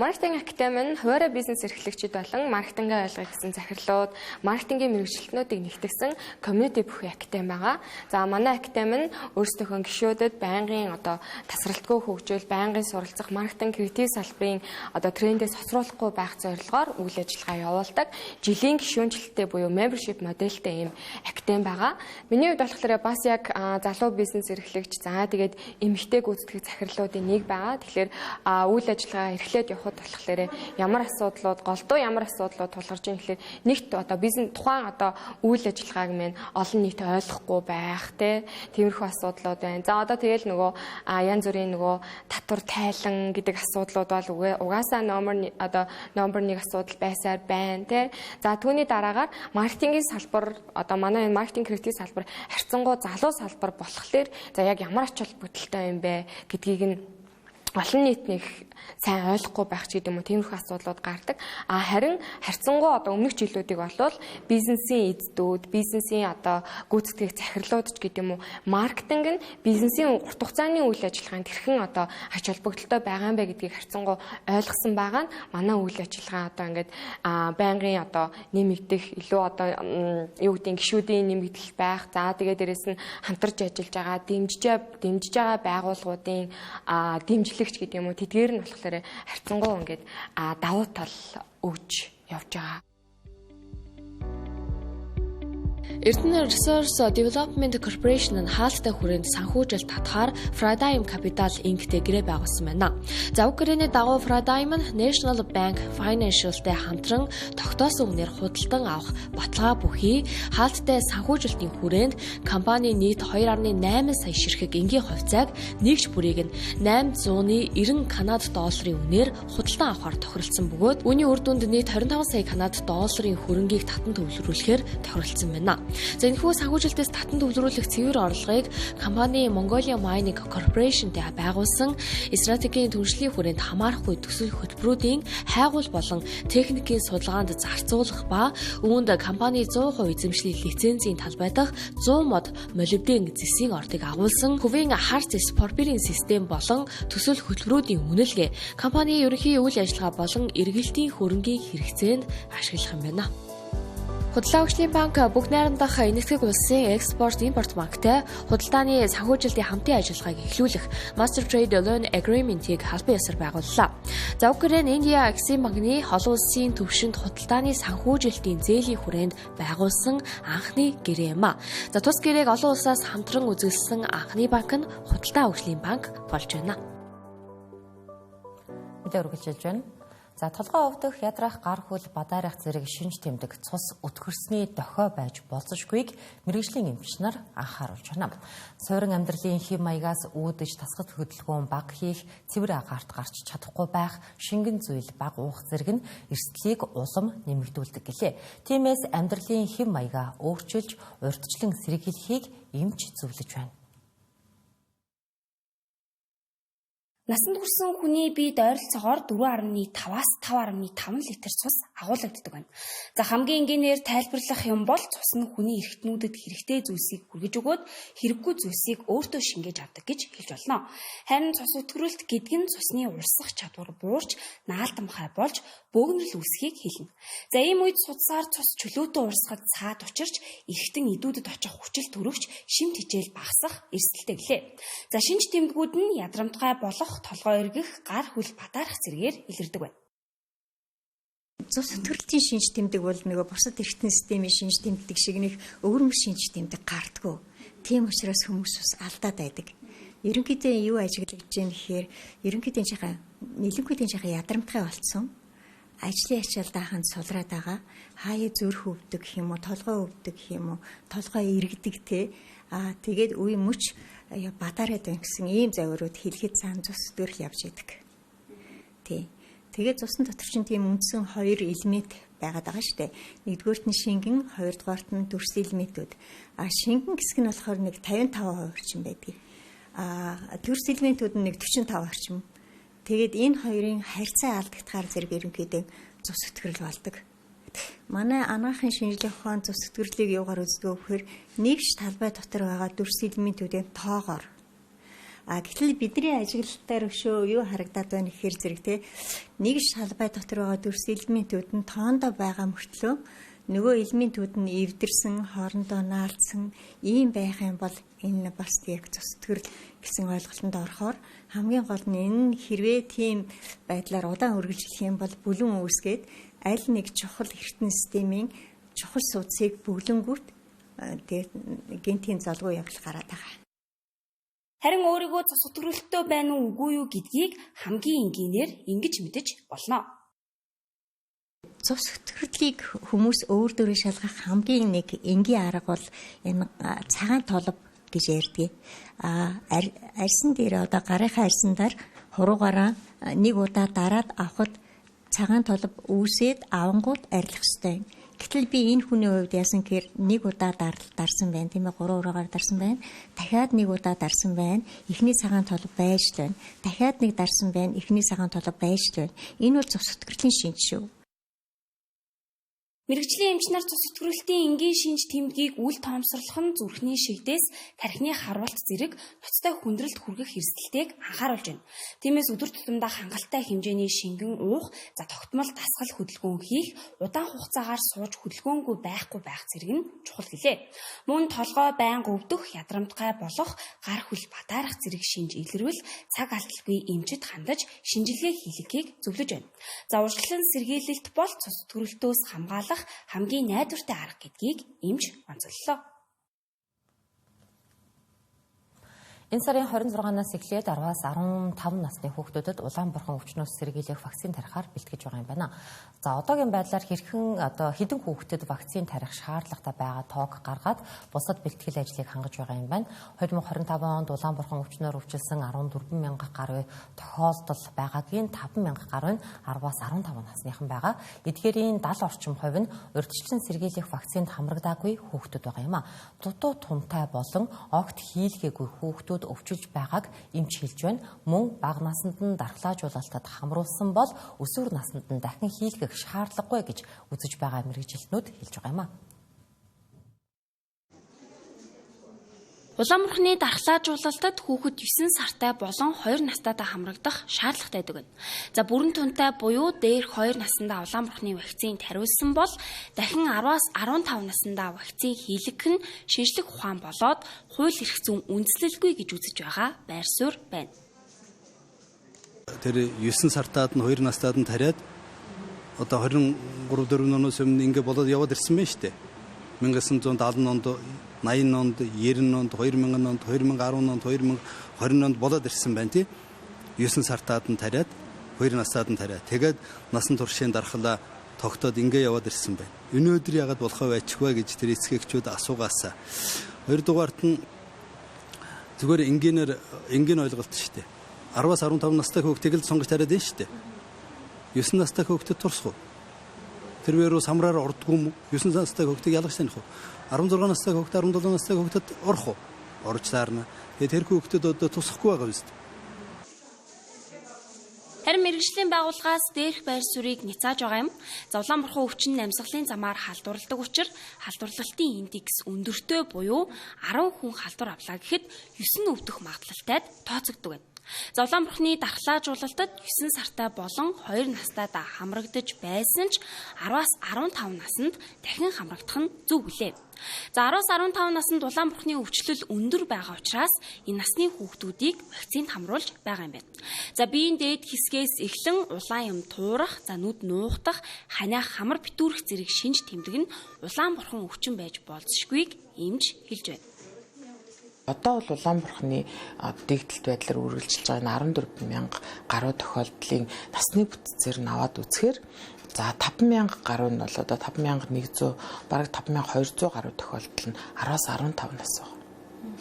Маркетинг академи нь хуваарь бизнес эрхлэгчид болон маркетингээ ойлгох гэсэн захирлууд, маркетингийн мэргэжилтнүүдийг нэгтгэсэн community бүхий академи байгаа. За манай академи нь өөрсдийнхөө гишүүдэд байнгын одоо тасралтгүй хөгжил, байнгын суралцах, маркетинг креатив салбарын одоо трендээс хоцруулахгүй байх зорилгоор үйл ажиллагаа явуулдаг. Жилийн гишүүнчлэлтэй буюу membership модельтэй ийм академи байгаа. Миний хувьд болохоор бас яг залуу бизнес эрхлэгч, за тэгээд эмэгтэй гүйцэтгэх захирлуудын нэг байгаа. Тэгэхээр үйл ажиллагаа эрхлээд явах болохоор ямар асуудлууд голдуу ямар асуудлууд тулгарч ийн гэхээр нэгт одоо бизнес тухайн одоо үйл ажиллагааг мэн олон нийт ойлгохгүй байх тиймэрхүү асуудлууд байна. За одоо тэгэл нөгөө янз бүрийн нөгөө татвар тайлан гэдэг асуудлууд бол угаасаа номер одоо номер 1 асуудал байсаар байна те. За түүний дараагаар маркетингийн салбар одоо манай энэ маркетинг креатив салбар харьцангуй залуу салбар болохоор за яг ямар ач холбогдолтой юм бэ гэдгийг нь олон нийт нэг сайн ойлгохгүй байх ч гэдэг юм уу тиймэрхүү асуудлууд гардаг. А харин харьцангуй одоо өмнөх жилүүдийг болвол бизнесийн эздүүд, бизнесийн одоо гүйцэтгэх захирлууд ч гэдэг юм уу маркетинг нь бизнесийн урт хугацааны үйл ажиллагаанд хэрхэн одоо ач холбогдолтой байгаа юм бэ гэдгийг харьцангуй ойлгосон байгаа нь манай үйл ажиллагаа одоо ингээд байнгын одоо нэмэгдэх, илүү одоо юу гэдгийг гишүүдийн нэмэгдэл байх. За тэгээ дээрэс нь хамтарч ажиллаж байгаа, дэмжиж байгаа байгууллагуудын дэмжлэг гэдэг юм уу тэдгээр нь болохоор харьцангуй ингээд давуу тал өгж явж байгаа. Эрдэнэ Resource Development Corporation нь хаалттай хүрээнд санхүүжилт татахаар Paradigm Capital Inc-тэй гэрээ байгуулсан байна. За уг гэрээний дагуу Paradigm нь National Bank Financial-тай хамтран тогтоосон үнээр худалдан авах баталгаа бүхий хаалттай санхүүжилтийн хүрээнд компани нийт 2.8 сая ширхэг энгийн хувьцааг нэгж бүрийг нь 890 Канад долларын үнээр худалдан авахар тохиролцсон бөгөөд үүний үр дүнд нийт 25 сая Канад долларын хөрөнгийг татан төвлөрүүлэхээр тохиролцсон байна. За энэхүү санхүүжилтээс татан төвлөрүүлэх цэвэр орлогыг компани Mongolia Mining Corporation-тэй байгуулсан стратегийн түншлэлийн хүрээнд хамаарахгүй төсөл хөтөлбөрүүдийн хайгуул болон техникийн судалгаанд зарцуулах ба үүнд компани 100% эзэмшлийн лицензийн талбай дахь 100 мод молибден зэсийн ордыг агуулсан хувийн хар зэс порфирийн систем болон төсөл хөтөлбөрүүдийн үнэлгээ компани ерөнхий үйл ажиллагаа болон эргэлтийн хөрөнгийн хэрэгцээнд ашиглах юм байна. Худалдаа хөгжлийн банк бүх найрамдах Энэтхэг улсын экспорт импорт банктай худалдааны санхүүжилтийн хамтын ажиллагааг эхлүүлэх Master Trade Loan Agreement-ийг албан ёсоор байгууллаа. За уг гэрээ нь Индия Exim банкны олон улсын түвшинд худалдааны санхүүжилтийн зээлийн хүрээнд байгуулсан анхны гэрээ юм а. За тус гэрээг олон улсаас хамтран үзэсгэлсэн анхны банк нь Худалдаа хөгжлийн банк болж байна. Мэдээ үргэлжилж байна. За толгой өвдөх, ядрах, гар хөл, бадаарах зэрэг шинж тэмдэг цус өтгөрсний дохио байж болзошгүйг мэргэжлийн эмч нар анхааруулж байна. Суурин амьдралын хэв маягаас үүдэж тасгат хөдөлгөөн бага хийх, цэвэр агаарт гарч чадахгүй байх, шингэн зүйл бага уух зэрэг нь эрсдлийг улам нэмэгдүүлдэг гэлээ. Тиймээс амьдралын хэв маягаа өөрчилж, урьдчилан сэргийлэхийг эмч зөвлөж байна. Насанд хүрсэн хүний биед ойролцоогоор 4.5-аас 5.5 литр цус агуулагддаг байна. За хамгийн энгийнээр тайлбарлах юм бол цус нь хүний эрхтнүүдэд хэрэгтэй зүйлсийг хүргэж өгөөд хэрэггүй зүйлсийг өөртөө шингээж авдаг гэж хэлж болно. Харин цус өтгөрөлт гэдэг нь цусны урсах чадвар буурч, наалдамхай болж бөөгнөрл үүсхийг хэлнэ. За ийм үед судсаар цус чөлөөтэй урсгад цаад учирч эрхтэн идүүдэд очих хүчил төрөгч шим тэжээл багасах эрсдэлтэй гэлээ. За шинж тэмдгүүд нь ядрамтгай болох, толгой эргэх, гар хөл бадаарах зэрэгээр илэрдэг байна. Цус өтгөрөлтийн шинж тэмдэг бол нөгөө бусад эрхтэн системийн шинж тэмдэг шиг нэг өвөрмөр шинж тэмдэг гардггүй. Тийм учраас хүмүүс бас алдаад байдаг. Ерөнхийдөө юу ажиглагдж байна гэхээр ерөнхийдөө жихаа нэлэнгүй жихаа ядрамтгай болцсон. Ажлын ачаал дааханд сулраад байгаа. Хаяа зүрх өвдөг гэх юм уу, толгой өвдөг гэх юм уу, толгой эргэдэг те. Аа тэгээд үе мөч бадаараад байна гэсэн ийм загварууд хэлэхэд цаан цус өтгөрөл явж идэг. Тий. Тэгээд цусны дотор чинь тийм үндсэн хоёр элемент байгаад байгаа шүү дээ. Нэгдүгээрт нь шингэн, хоёрдугаарт нь дүрс элементүүд. А шингэн хэсэг нь болохоор нэг 55% орчим байдаг. А төрс элементүүд нь нэг 45 орчим. Тэгээд энэ хоёрын харьцаа алдагдахаар зэрэг ерөнхийдөө цус өтгөрөл болдог. Манай анагаахын шинжлэх ухаан цус өтгөрлийг юугаар үздэг вэ гэхээр нэгш талбай дотор байгаа дүрс элементүүдийн тоогоор. А гэтэл бидний ажиглалтаар өшөө юу харагдаад байна гэхээр зэрэг те нэгш талбай дотор байгаа дүрс элементүүд нь тоондоо байгаа мөртлөө нөгөө элементүүд нь эвдэрсэн, хоорондоо наалдсан ийм байх юм бол энэ бас яг цус өтгөрөл гэсэн ойлголтод орохоор хамгийн гол нь энэ хэрвээ тийм байдлаар удаан үргэлжлэх юм бол бүлэн үүсгээд аль нэг чухал эртэн системийн чухал судсыг бөглөнгүүт тэгээд гентийн золгүй явдал гараад байгаа. Харин өөрийгөө цус өтгөрөлттэй байна уу үгүй юу гэдгийг хамгийн энгийнээр ингэж мэдэж болно. Цус өтгөрлийг хүмүүс өөр дөрөө шалгах хамгийн нэг энгийн арга бол энэ цагаан толб гэж ярьдаг. А арьсан дээр одоо гарынхаа арьсан дээр хуруугаараа нэг удаа дараад авахд цагаан толб үүсээд авангууд арилах ёстой. Гэтэл би энэ хүний хувьд яасан гэхээр нэг удаа дарсан байна, тийм ээ, 3 ураагаар дарсан байна. Дахиад нэг удаа дарсан байна. Эхний цагаан толб байж л байна. Дахиад нэг дарсан байна. Эхний цагаан толб байж л байна. Энэ бол цус өтгөрлийн шинж шүү. Мэргэжлийн эмч нар цус өтгөрөлтийн энгийн шинж тэмдгийг үл тоомсорлох нь зүрхний шигдээс тархины харуулт зэрэг ноцтой хүндрэлд хүргэх эрсдэлтэйг анхааруулж байна. Тиймээс өдөр тутамдаа хангалттай хэмжээний шингэн уух, за тогтмол дасгал хөдөлгөөн хийх, удаан хугацаагаар сууж хөдөлгөөнгүй байхгүй байх зэрэг нь чухал гэлээ. Мөн толгой байнга өвдөх, ядрамтгай болох, гар хөл бадаарах зэрэг шинж илэрвэл цаг алдалгүй эмчид хандаж шинжилгээ хийлгэхийг зөвлөж байна. За урьдчилан сэргийлэлт бол цус өтгөрөлтөөс хамгаалах хамгийн найдвартай арга гэдгийг эмч онцоллоо. Энэ сарын 26-наас эхлээд 10-аас 15 насны хүүхдүүдэд улаан бурхан өвчнөөс сэргийлэх вакцин тарихаар бэлтгэж байгаа юм байна. За одоогийн байдлаар хэрхэн одоо хэдэн хүүхдэд вакцин тарих шаардлагатай байгаа тоог гаргаад бусад бэлтгэл ажлыг хангаж байгаа юм байна. 2025 онд улаан бурхан өвчнөөр өвчлсөн 14 мянга гаруй тохиолдол байгаагийн 5 мянга гаруй нь 10-аас 15 насныхан байгаа. Эдгээрийн 70 орчим хувь нь урьдчилан сэргийлэх вакцинд хамрагдаагүй хүүхдүүд байгаа юм а. Дутуу тунтай болон огт хийлгээгүй хүүхдүүд өвчилж байгааг эмч хэлж байна. Мөн бага наснд нь дархлаажуулалтад хамруулсан бол өсвөр наснд нь дахин хийлгэх шаардлагагүй гэж үзэж байгаа мэргэжилтнүүд хэлж байгаа юм а. Улаан бурхны дархлаажуулалтад хүүхэд 9 сартай болон 2 настайдаа хамрагдах шаардлагатай байдаг. За бүрэн тунтай буюу дээрх 2 насандаа улаан бурхны вакцин тариулсан бол дахин 10-аас 15 насандаа вакцин хийлгэх нь шинжлэх ухаан болоод хууль эрх зүйн үндэслэлгүй гэж үзэж байгаа байр суурь байна. Тэр 9 сартаад нь 2 настайд нь тариад одоо 23 4 оноос өмнө ингэ болоод яваад ирсэн байна шүү дээ. 1970 онд 80 онд, 90 онд, 2000 онд, 2010 онд, 2020 онд болоод ирсэн байна тий. 9 сартаад нь тариад, 2 настаад нь тариад. Тэгээд насан туршийн дархлаа тогтоод ингэ яваад ирсэн байна. Өнөөдөр яагаад болохоо байчих вэ гэж тэр эцэг эхчүүд асуугаасаа. Хоёрдугаарт нь зүгээр энгийнээр энгийн ойлголт шүү дээ. 10-аас 15 настай хүүхдийг л сонгож тариад байна шүү дээ. 9 настай хүүхдэд турсах уу? Тэр үе рүү самраар ордгоо юм уу? 9 настай хүүхдийг ялгаж таних уу? 16 настай хүүхд, 17 настай хүүхдэд орох уу? Орж таарна. Тэгээд тэр хүүхдэд одоо тусахгүй байгаа биз дээ. Харин мэргэжлийн байгууллагаас дээрх байр суурийг няцааж байгаа юм. За улаан бурхан өвчин амьсгалын замаар халдварладаг учраас халдварлалтын индекс өндөртэй буюу 10 хүн халдвар авлаа гэхэд 9 нь өвдөх магадлалтайд тооцогддог байна. За улаан бурхны дархлаажуулалтад 9 сартай болон 2 настайдаа хамрагдаж байсан ч 10-аас 15 наснд дахин хамрагдах нь зөв гэлээ. За 10-аас 15 наснд улаан бурхны өвчлөл өндөр байгаа учраас энэ насны хүүхдүүдийг вакцинд хамруулж байгаа юм байна. За биеийн дээд хэсгээс эхлэн улаан юм туурах, за нүд нуухдах, ханиа хамар битүүрэх зэрэг шинж тэмдэг нь улаан бурхан өвчин байж болзошгүйг эмч хэлж байна. Одоо бол улаан бурхны дэгдэлт байдлаар үргэлжилж байгаа энэ 14 мянга гаруй тохиолдлын насны бүтцээр нь аваад үзэхээр за 5 мянга гаруй нь бол одоо 5100 бараг 5200 гаруй тохиолдол нь 10-аас 15 нас байна.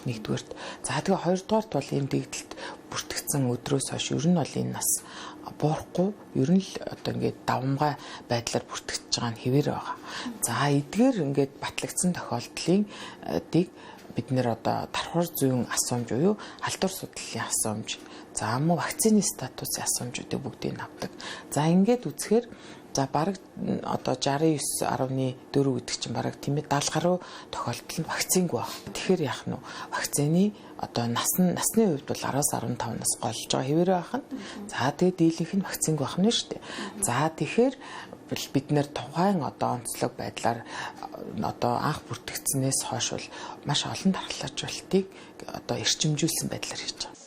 Нэгдүгээрт. За тэгээ хоёрдугаарт бол ийм дэгдэлт бүртгэгдсэн өдрөөс хойш ер нь бол энэ нас буурахгүй ер нь л одоо ингээд давамгай байдлаар бүртгэж байгаа нь хэвээр байгаа. За эдгээр ингээд батлагдсан тохиолдлын дийг Бид нэр одоо тархуур зүйн асуумж буюу халдвар судлалын асуумж, за мөн вакцины статусын асуумжуудыг бүгдийг нь авдаг. За ингээд үзэхээр за бараг одоо 69.4 гэдэг чинь бараг тийм ээ 70 гаруй тохиолдол нь вакцингүй баг. Тэгэхээр яах нь вэ? Вакцины одоо насны хувьд бол 10-15 нас голж байгаа хэвээрээ байх нь. За тэгээд дийлэнх нь вакцингүй байх нь шүү дээ. За тэгэхээр бид нэр тухайн одоо онцлог байдлаар одоо анх бүртгэгдсэнээс хойш бол маш олон дархлаажуулалтыг одоо эрчимжүүлсэн байдлаар хийж байгаа.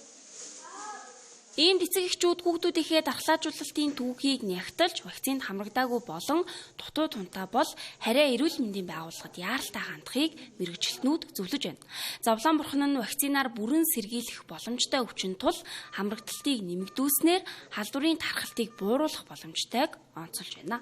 Ийм эцэг эхчүүд хүүхдүүдийнхээ дархлаажуулалтын түүхийг нягталж вакцинд хамрагдаагүй болон дутуу тунтай бол харьяа эрүүл мэндийн байгууллагад яаралтай хандахыг мэргэжилтнүүд зөвлөж байна. Зовлон бурхан нь вакцинаар бүрэн сэргийлэх боломжтой өвчин тул хамрагдалтыг нэмэгдүүлснээр халдварын тархалтыг бууруулах боломжтойг онцолж байна.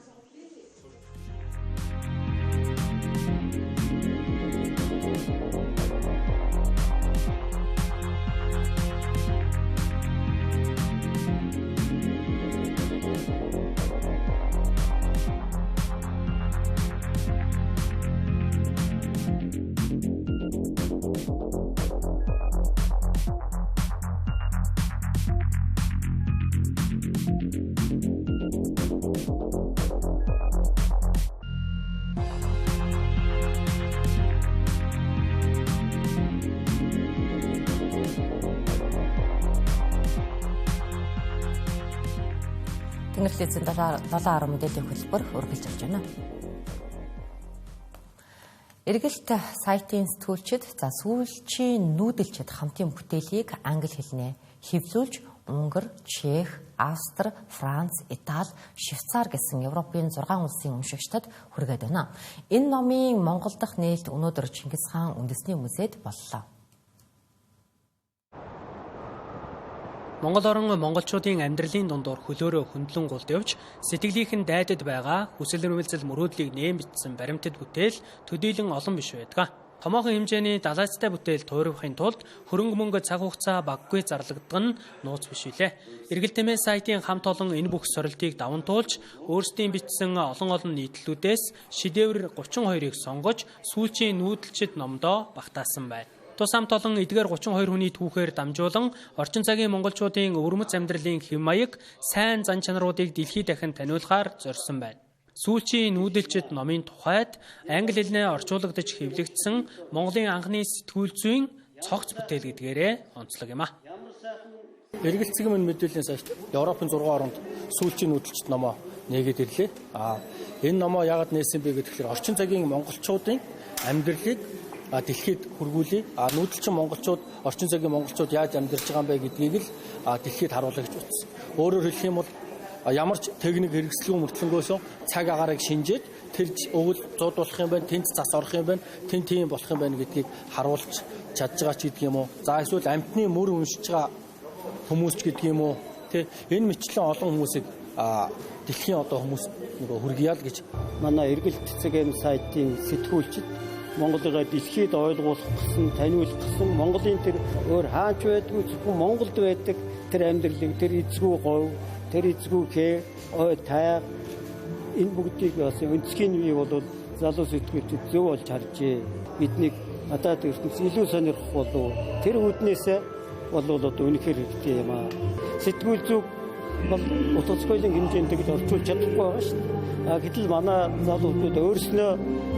Тэнгэрлэцэн 7.10 мэдээллийн хөтөлбөр үргэлж явж байна. Эргэлт сайтын сэтгүүлчид за сүүлчийн нүүдэлчид хамтын бүтээлийг англи хэлнээ хэвлүүлж Унгар, Чех, Австри, Франц, Итали, Швейцар гэсэн Европын 6 улсын уншигчдад хүргээд байна. Энэ номын Монгол дахь нээлт өнөөдөр Чингис хаан үндэсний музейд боллоо. Монгол орон монголчуудын амьдралын дундуур хөлөөрөө хөндлөн гулд явж сэтгэлийнх нь дайдад байгаа хүсэл эрмэлзэл мөрөөдлийг нээн бичсэн баримтат бүтээл төдийлөн олон биш байдаг. Томоохон хэмжээний далайцтай бүтээл туурвахын тулд хөрөнгө мөнгө цаг хугацаа баггүй зарлагдах нь нууц биш билээ. Эргэлтэмээ сайтын хамт олон энэ бүх сорилтыг даван туулж өөрсдийн бичсэн олон олон нийтлэлүүдээс шидевр 32-ыг сонгож сүүлчийн нүүдэлчид номдоо багтаасан байна. Тус хамт олон эдгээр 32 хүний түүхээр дамжуулан орчин цагийн монголчуудын өвөрмөц амьдралын хэв маяг, сайн зан чанаруудыг дэлхий дахин таниулахаар зорьсон байна. Сүүлчийн нүүдэлчид номын тухайд англи хэлнээ орчуулагдаж хэвлэгдсэн Монголын анхны сэтгүүл зүйн цогц бүтээл гэдгээрээ онцлог юм а. Эргэлт цэгийн мэдээллийн сайт Европын 6 оронд сүүлчийн нүүдэлчид номоо нээгээд ирлээ. Энэ номоо яагаад нээсэн бэ гэхээр орчин цагийн монголчуудын амьдралыг дэлхийд хүргүүлье. Нүүдэлчин монголчууд, орчин цагийн монголчууд яаж амьдарч байгаа юм бэ гэдгийг л дэлхийд харуулъя гэж утсан. Өөрөөр хэлэх юм бол ямар ч техник хэрэгслгүй мөртлөнгөөсөө цаг агаарыг шинжээд тэр өвөл зууд болох юм байна, тэнд цас орох юм байна, тэнд тийм болох юм байна гэдгийг харуулж чадж байгаа ч гэдэг юм уу. За эсвэл амьтны мөр уншиж байгаа хүмүүс ч гэдэг юм уу. Тэ энэ мэтлэн олон хүмүүсийг дэлхийн одоо хүмүүс нөгөө хүргье л гэж. Манай Эргэлт цэгийн сайтын сэтгүүлчид Монголыгаа дэлхийд ойлгуулах гэсэн, таниулах гэсэн, Монголын тэр өөр хаач байдгүй зөвхөн Монголд байдаг тэр амьдралыг, тэр эзгүй говь, тэр эзгүй хээ, ой тайг энэ бүгдийг бас өнцгийн үе бол залуу сэтгүүлчид зөв болж харжээ. Биднийг гадаад ертөнц илүү сонирхох болов. Тэр үүднээсээ болвол одоо үнэхээр хэрэгтэй юм аа. Сэтгүүл зүг бол утга зохиолын хэмжээнд тэгж орчуулж чадахгүй байгаа шүү дээ. Гэтэл манай залуучууд өөрснөө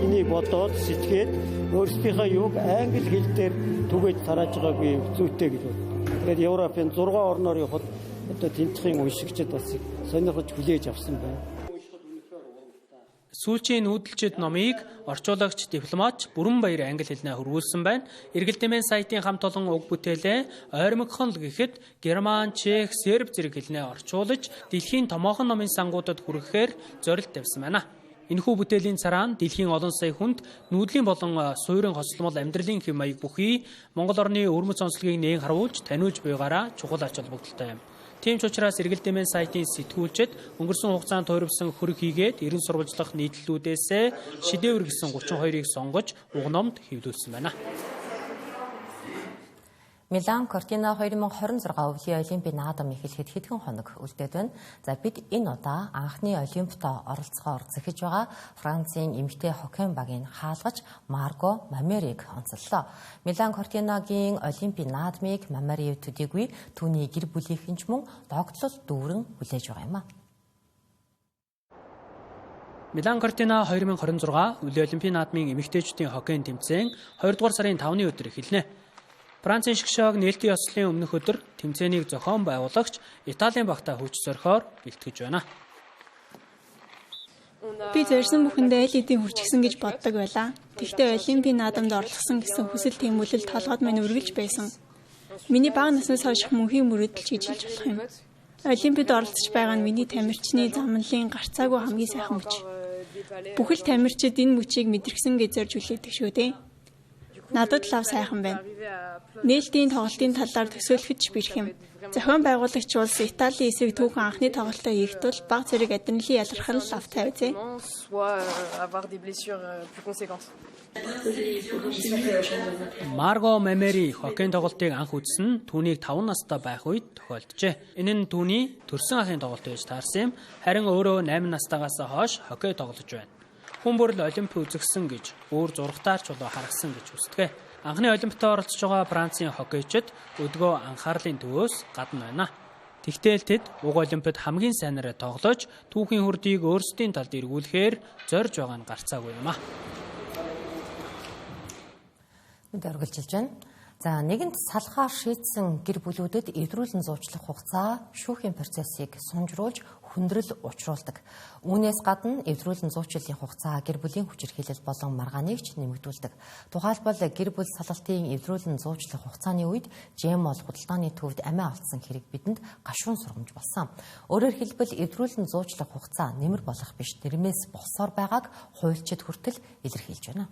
энийг бодоод сэтгээд өөрсдийнхөө юуг англи хэл дээр түгээж тарааж байгаагүй зүйтэй гэж боддог. Тэгээд Европын 6 орноор явхад одоо тэнцхийн уншигчид бас сонирхож хүлээж авсан байна. Сүүлчийн нүүдэлчид номыг орчуулагч дипломат Бүрэн Баяр англи хэлнээ хөрвүүлсэн байна. Эргэлтэмэн сайтын хамт олон уг бүтээлээ ойрмогхон л гэхэд герман, чех, серб зэрэг хэлнээ орчуулж дэлхийн томоохон номын сангуудад хүргэхээр зорилт тавьсан байна. Энэхүү бүтээлийн цараа нь дэлхийн олон сая хүнд нүүдлийн болон суурин хосломол амьдралын хэв маяг бүхий Монгол орны өвөрмөц онцлогийг нээн харуулж таниулж буйгаараа чухал ач холбогдолтой юм. Тийм ч учраас Эргэлтэмэн сайтын сэтгүүлчид өнгөрсөн хугацаанд туурвсан хөрөг хийгээд 90 сурвалжлах нийтлэлүүдээс шидевр гэсэн 32-ыг сонгож уг номд хэвлүүлсэн байна. Милан Кортина 2026 өвлийн олимпийн наадам эхлэхэд хэдхэн хоног үлдээд байна. За бид энэ удаа анхны олимпиад оролцохоор зэхэж байгаа Францын эмэгтэй хоккейн багийн хаалгач Марго Мамериг онцоллоо. Милан Кортинагийн олимпийн наадмыг Мамери төдийгүй түүний гэр бүлийнхэн ч мөн догтлол дүүрэн хүлээж байгаа юм а. Милан Кортина 2026 өвлийн олимпийн наадмын эмэгтэйчүүдийн хоккейн тэмцээн 2 дугаар сарын 5-ны өдөр эхэлнэ. Францын шгшоог нээлтийн ёслолын өмнөх өдөр тэмцээнийг зохион байгуулагч Италийн багтаа хүч зорихоор бэлтгэж байна. Би зорьсон бүхэндээ аль хэдийн хүрчихсэн гэж боддог байлаа. Тэгэхдээ олимпийн наадамд оролцсон гэсэн хүсэл тэмүүлэл толгойд минь үргэлж байсан. Миний бага наснаас хойших мөнхийн мөрөөдөл ч гэж хэлж болох юм. Олимпиад оролцож байгаа нь миний тамирчны замналын гарцаагүй хамгийн сайхан мөч. Бүхэл тамирчид энэ мөчийг мэдэрхсэн гэж зорж хүлээдэг шүү дээ. Надад лав сайхан байна. Нээлтийн тоглолтын талаар төсөөлөхөд ч бэрх юм. Зохион байгуулагч улс Италийн эсрэг түүхэн анхны тоглолтоо хийх тул баг зэрэг адреналин ялгарх нь лавтай үзье. Марго Мамери хоккейн тоглолтыг анх үзсэн нь түүнийг 5 настай байх үед тохиолджээ. Энэ нь түүний төрсөн ахын тоглолт байж таарсан юм. Харин өөрөө 8 настайгаас хойш хоккей тоглож байна. Хүн бүр л олимп үзэгсэн гэж өөр зурагтаар ч болоо харгасан гэж хүсдэг. Анхны олимпиад оролцож байгаа Францын хоккейчид өдгөө анхаарлын төвөөс гадна байна. Тэгтэл тэд уг олимпиад хамгийн сайнараа тоглож түүхийн хүрдийг өөрсдийн талд эргүүлэхээр зорж байгаа нь гарцаагүй юм а. Мэд оргилжилж байна. За нэгэнт салхаар шийдсэн гэр бүлүүдэд эвдрүүлэн зуучлах хугацаа шүүхийн процессыг сунжруулж хүндрэл учруулдаг. Үүнээс гадна эвдрүүлэн зуучлалын хугацаа гэр бүлийн хүчирхийлэл болон маргааныг ч нэмэгдүүлдэг. Тухайлбал гэр бүл салалтын эвдрүүлэн зуучлах хугацааны үед ЖМОЛ худалдааны төвд амиа алдсан хэрэг бидэнд гашуун сургамж болсон. Өөрөөр хэлбэл эвдрүүлэн зуучлах хугацаа нэмэр болох биш нэрмээс болсоор байгааг хуульчид хүртэл илэрхийлж байна.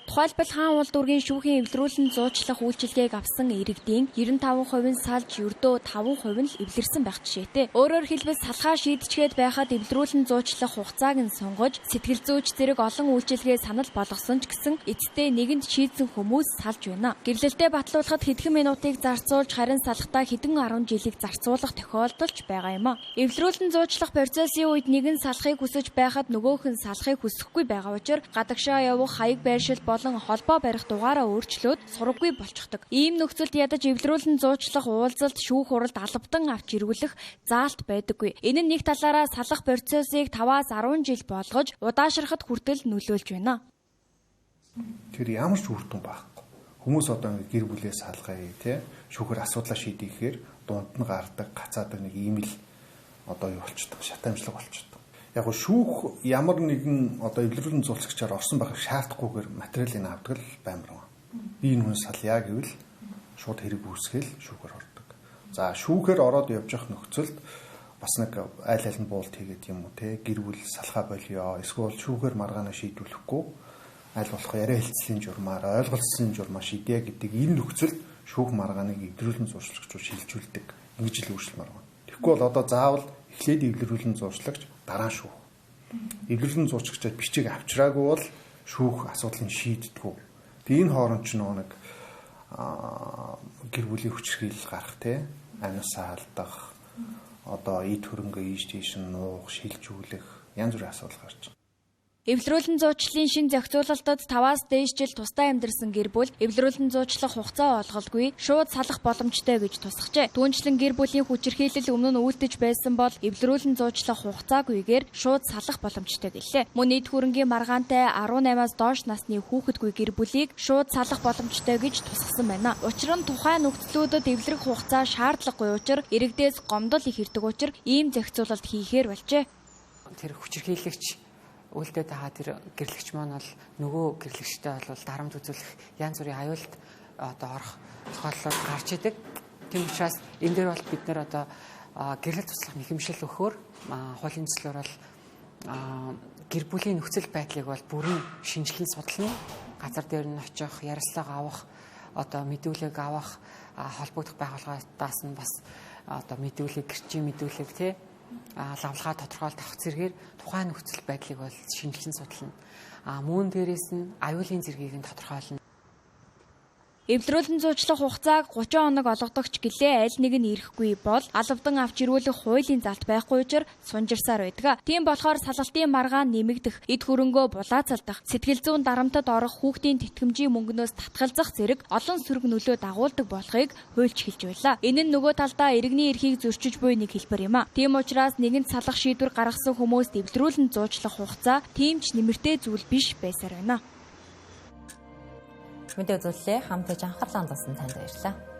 Тухайлбал хаан уул дүүргийн шүүхийн эвлэрүүлэн зуучлах үйлчилгээг авсан иргэдийн 95% нь салж ердөө 5% нь л эвлэрсэн байх жишээтэй. Өөрөөр хэлбэл салхаа шийдчгээд байхад эвлэрүүлэн зуучлах хугацааг нь сонгож сэтгэл зүйч зэрэг олон үйлчилгээ санал болгосон ч гэсэн эцэстээ нэгэнд шийдсэн хүмүүс салж байна. Гэрлэлтэд батлуулахад хэдхэн минутыг зарцуулж харин салахдаа хэдэн 10 жилийг зарцуулах тохиолдол ч байгаа юм а. Эвлэрүүлэн зуучлах процессын үед нэгэн салахыг хүсэж байхад нөгөөх нь салахыг хүсэхгүй байгаа учраас гадагшаа явах хаяг байршил болон холбоо барих дугаараа өөрчлөөд сураггүй болчихдог. Ийм нөхцөлд ядаж эвлэрүүлэн зуучлах уулзалт шүүх хуралд албадан авч эргүүлэх заалт байдаггүй. Энэ нь нэг талаараа салах процессыг 5-аас 10 жил болгож удаашрахад хүртэл нөлөөлж байна. Тэр ямар ч үр дүн байхгүй. Хүмүүс одоо ингэ гэр бүлээ салгая тий шүүхээр асуудлаа шийдэх гэхээр дунд нь гардаг, гацаадаг нэг ийм л одоо юу болчихдог, шатамжлаг болчихдог. Яг го шүүх ямар нэгэн одоо эвлэрүүлэн зуулцагчаар орсон байхыг шаардахгүйгээр материалыг авдаг л баймар байна. Би энэ хүн салъя гэвэл шууд хэрэг үүсгээл шүүхээр ордог. За шүүхээр ороод явж явах нөхцөлд бас нэг айл айл нь буулт хийгээд юм уу те гэр бүл салхаа болио эсвэл шүүхээр маргаанаа шийдвүлэхгүй аль болох яриа хэлцлийн журмаар ойлголцсон журмаар шийдье гэдэг энэ нөхцөлд шүүх маргааныг эвлэрүүлэн зуршлагчуд шилжүүлдэг. Ингэж л өөрчлөмөр байна. Тэгэхгүй бол одоо заавал эхлээд эвлэрүүлэн зуршлагч дараа нь шүүх. Эвлэрүүлэн зуршлагчид бичиг авчраагүй бол шүүх асуудлыг шийддэггүй. Тэгээ энэ хооронд ч нэг гэр бүлийн хүчирхийлэл гарах те амиасаа алдах одоо эд хөрөнгө ийш тийш нуух шилжүүлэх янз бүрийн асуудал гарч байгаа. Эвлэрүүлэн зуучлалын шинэ зохицуулалтад 5-аас дээш жил тусдаа амьдарсан гэр бүл эвлэрүүлэн зуучлах хугацаа олголгүй шууд салах боломжтой гэж тусгажээ. Түүнчлэн гэр бүлийн хүчирхийлэл өмнө нь үйлдэж байсан бол эвлэрүүлэн зуучлах хугацаагүйгээр шууд салах боломжтой гэлээ. Мөн эд хөрөнгийн маргаантай 18-аас доош насны хүүхэдгүй гэр бүлийг шууд салах боломжтой гэж тусгасан байна. Учир нь тухайн нөхцлүүдэд эвлэрэх хугацаа шаардлагагүй учраас иргэдээс гомдол их ирдэг учраас ийм зохицуулалт хийхээр болжээ. Тэр хүчирхийлэгч үлдээд байгаа тэр гэрлэгч маань бол нөгөө гэрлэгчтэй бол дарамт үзүүлэх янз бүрийн аюулд одоо орох тохиолдлууд гарч идэг. Тийм учраас энэ дээр бол бид нэр одоо гэрлэл туслах нэхэмжил өгөхөөр хуулийн төслөөр бол гэр бүлийн нөхцөл байдлыг бол бүрэн шинжилэн судлана. Газар дээр нь очих, ярилцлага авах, одоо мэдүүлэг авах, холбогдох байгууллагаас нь бас одоо мэдүүлэг, гэрчийн мэдүүлэг тий Лавлгаа тодорхойлт авах зэргээр тухайн нөхцөл байдлыг бол шинжилэн судална. Мөн дээрээс нь аюулын зэргийг нь тодорхойлно. Эвлэрүүлэн зуучлах хугацааг 30 хоног олгодогч гэлээ аль нэг нь ирэхгүй бол алавдан авч ирүүлэх хуулийн залт байхгүй учир сунжирсаар байдаг. Тийм болохоор салгалтын маргаан нэмэгдэх, эд хөрөнгөө булаацалдах, сэтгэл зүйн дарамтад орох, хүүхдийн тэтгэмжийн мөнгнөөс татгалзах зэрэг олон сөрөг нөлөө дагуулдаг болохыг хуульч хэлж байлаа. Энэ нь нөгөө талдаа иргэний эрхийг зөрчиж буй нэг хэлбэр юм а. Тийм учраас нэгэнт салах шийдвэр гаргасан хүмүүст эвлэрүүлэн зуучлах хугацаа тийм ч нэмэртэй зүйл биш байсаар байна. Мэдээ үзүүллээ. Хамт ээж анхаарлаа хандуулсан танд баярлалаа.